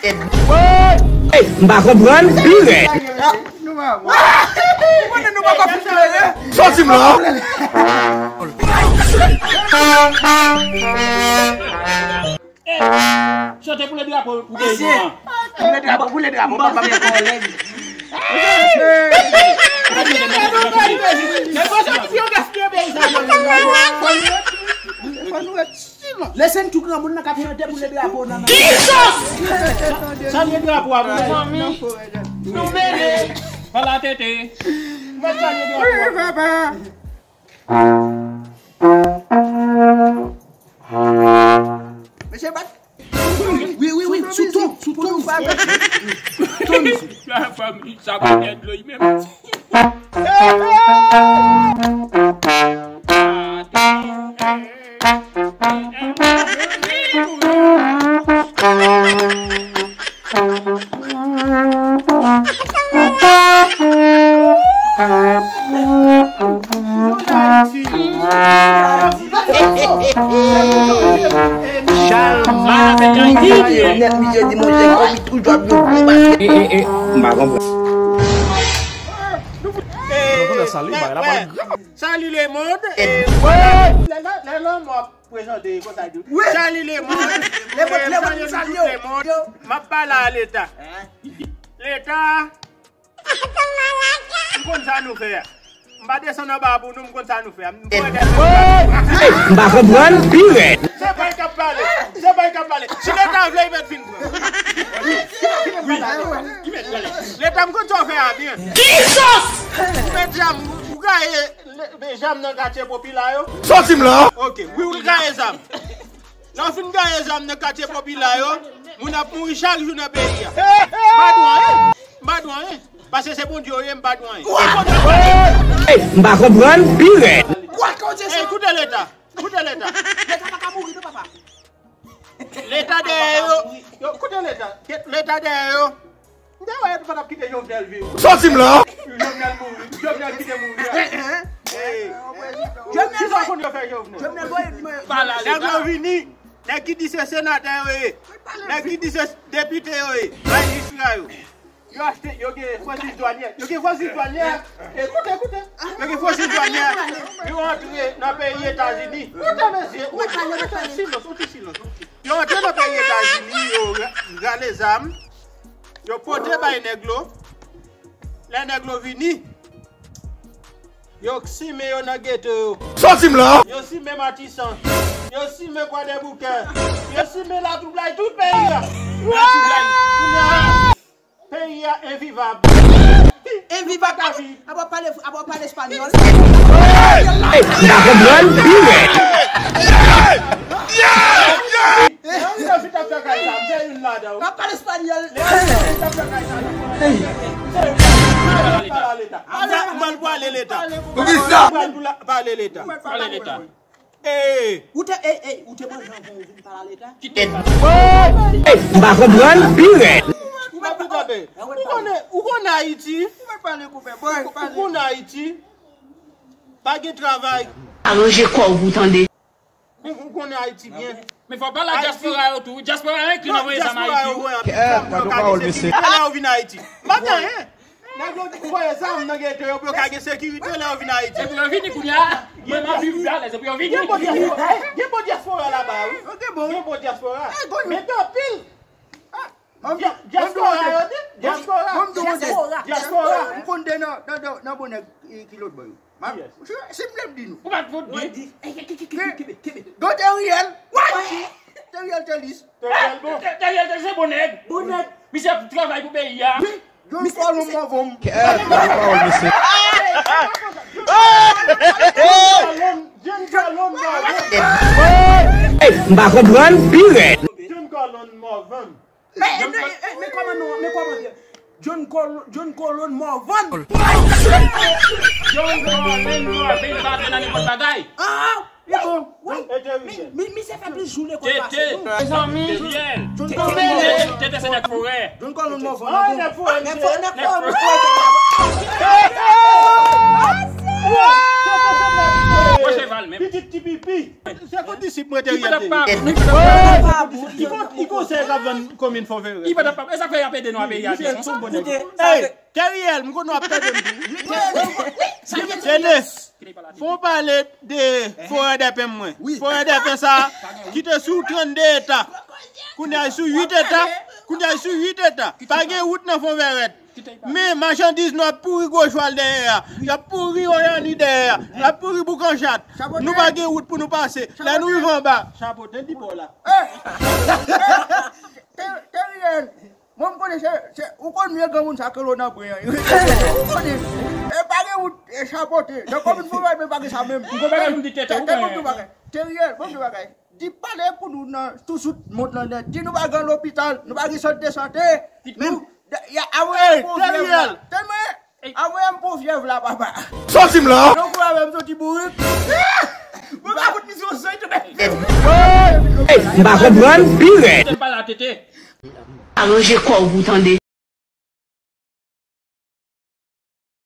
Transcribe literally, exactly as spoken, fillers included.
Ey, m pa konprann, pi rèd. Sòti m la. Chante pou le drapo pou peyi nou an. Pou le drapo, pou le drapo, papa m kòlèg. Lese n tou granmoun nan k ap chante pou le drapo nan men. Salye drapo a pou mwen. Nou mele. Pala tete. Mwen salye drapo a. Mesye bat. Wi, wi, wi, sou ton, sou ton. Ton, misye. Sa pa gen dlo, li menm. Chalman. Nèt, misye di, monchè, komi toujou ap jwe gwo basket. E, e, e, m pa konprann. Salut, bagay la pral grav. Salut le monde. E, lè, lè, lè, lè, prezante konsa di. Wi. Salut le monde. Le monde, le monde, salut tout le monde. M ap pale a Leta. Leta, m konn sa nou fè a. M pa desann anba pou nou, m konn sa nou fè a. M konn sa nou fè a. M pa konprann, pi rèd. Se pa l k ap pale. Se pa l k ap pale. Si Leta vle, li mèt vin pran. Wi. Leta, m konn sa w fè a byen. Jesus! Ou mèt zam, ou gaye le, be zam nan katye popila yo? Sòti m la! Ok, wi, ou gaye zam. Lè w fin gaye zam nan katye popila yo, moun ap mouri chak jou nan peyi a. M pa dwe anyen. M pa dwe anyen. Paske se Bondye w ye, m pa dwe anyen. Ey, m pa konprann, pi rèd. Ey, koute Leta. Koute Leta. Leta pa ka mouri, non, papa. Leta dèyè yo. Yo, koute Leta. Leta dèyè yo. M te wè yo pa t ap kite Jovenel viv. Sòti m la. Jovenel mouri. Jovenel kite mouri. Ey. Kisa w konn yo fè Jovenel? Nèg yo vini. Nèg ki di se senatè yo ye. Nèg ki di se depite yo ye. Majistra yo. Yo achte, yo gen franchiz dwanyè. Yo gen franchiz dwanyè. E, koute, koute. Yo gen franchiz dwanyè. Yo antre nan peyi Etazini. Koute, mesye. Koute, silans, koute, silans. Yo antre nan peyi Etazini, yo ra-, rale zam. Yo pote bay nèg lo. Lè nèg lo vini, yo simen yo nan geto yo. Sòti m la! Yo simen Matisan. Yo simen Kwadèboukè. Yo simen latwoublay tout peyi a. Latwoublay. Kounye a, peyi a envivab. Envivab. Apa w pale, apa w pale espanyòl? Ey, m pa konprann, pi rèd. Leandro vin ap fè kay sa, m se youn ladan. W ap pale espanyòl. Leandro vin ap fè kay sa. Pale a Leta. Mwen, mwen pale Leta. Poukisa? Mwen pale Leta. Pale Leta. Ee. Ou te, e, e, ou te manje anvan ou vin pale a Leta? Kite. Ey, m pa konprann, pi rèd. Ou mèt pale. Ou konnen, ou konnen Ayiti. Ou mèt pale, koupe. Ou konnen Ayiti. Pa gen travay. Aranje kò w pou tande. Ou, ou konnen Ayiti byen. Men fò w pale a dyaspora yo tou. Dyaspora yo enkli nan voye zam Ayiti. Kèt, gade yon pawòl, mesye. Lè yo vin Ayiti. M pa gen anyen. Nèg yo voye zam nan geto yo pou yo ka gen sekirite lè yo vin Ayiti. Epi yo vini kounye a. Mwen, m ap viv alèz. Epi yo vini. Gen bon dyaspora, gen bon dyaspora laba, wi. Gen bon dyaspora. Men gen anpil. Dya-, dyaspora yo di, dyaspora. Dyaspora. Dyaspora. M konn de nan, nan, nan, nan bon nèg ki, ki lòt bò yo. Si m vle m di nou. Ou pa t vle di. Kebe, kebe. Don Teriel. Teriel Telis. Teriel bon. Teriel Telis se bon nèg. Bon nèg. Misye ap travay pou peyi a. Wi. John Colon Morvan. Kèt, gade pawòl, mesye. John Colon Morvan. Ey, m pa konprann, pi rèd. John Colon Morvan. Men, men, men, men kòman non, men kòman byen? John Col-, John Colon Morvan. John Colon Morvan pa nan nenpòt bagay. Ah, li bon. Wi. Tete, mi, mi, misye fè plis jou lekòl pase nou. Tete, zanmi. Tete, Tete se nèg forè. John Colon Morvan. Ah, nèg forè, nèg forè, nèg forè. Mwen cheval menm. Pitit ti pipi. Se kot disip mwen te rete. Li pa t ap pa. Li pa t ap pa. Ki konsèy k ap vann komin Fon Vèrèt? Li pa t ap pa. E sa k fè y ap ede nou a peyi a. Misye son bon nèg. Hey, Teriel, m konnen w ap tande m tou. Tene, fò w pale de forè dèpen mwen. Forè dèpen sa, ki te sou trannde eta. Kounye a sou uit eta. Kounye a sou uit eta. Pa gen wout nan Fon Vèrèt. Men machandiz nou ap pouri Gwo Chwal dèyè a. Y ap pouri Oyani dèyè a. Y ap pouri Boukanchat. Nou pa gen wout pou nou pase. Lè nou rive anba. Chapo, te di bò la. Teriel. Mwen, m konnen se, se, ou konn vye granmoun sa ke lo nan bren an. Ou konnen. E pa gen wout, e chapote. Nan komin pou mwen, men pa gen sa menm. M gon bagay pou m di tete, ou konnen. Teriel, bon, bagay. Di pale pou nou nan tout sou mond lan nèt. Di nou pa gen lopital, nou pa gen sant de sante. Nou, ya, avoye m pou vyèv la. Tèlman, avoye m pou vyèv la, papa. Sòti m la. Donk, ou avè m soti bourik. Mwen pa fout misyon sèy tou. M pa konprann, pi rèd. Tèt pa la tete. Aranje kò w pou tande.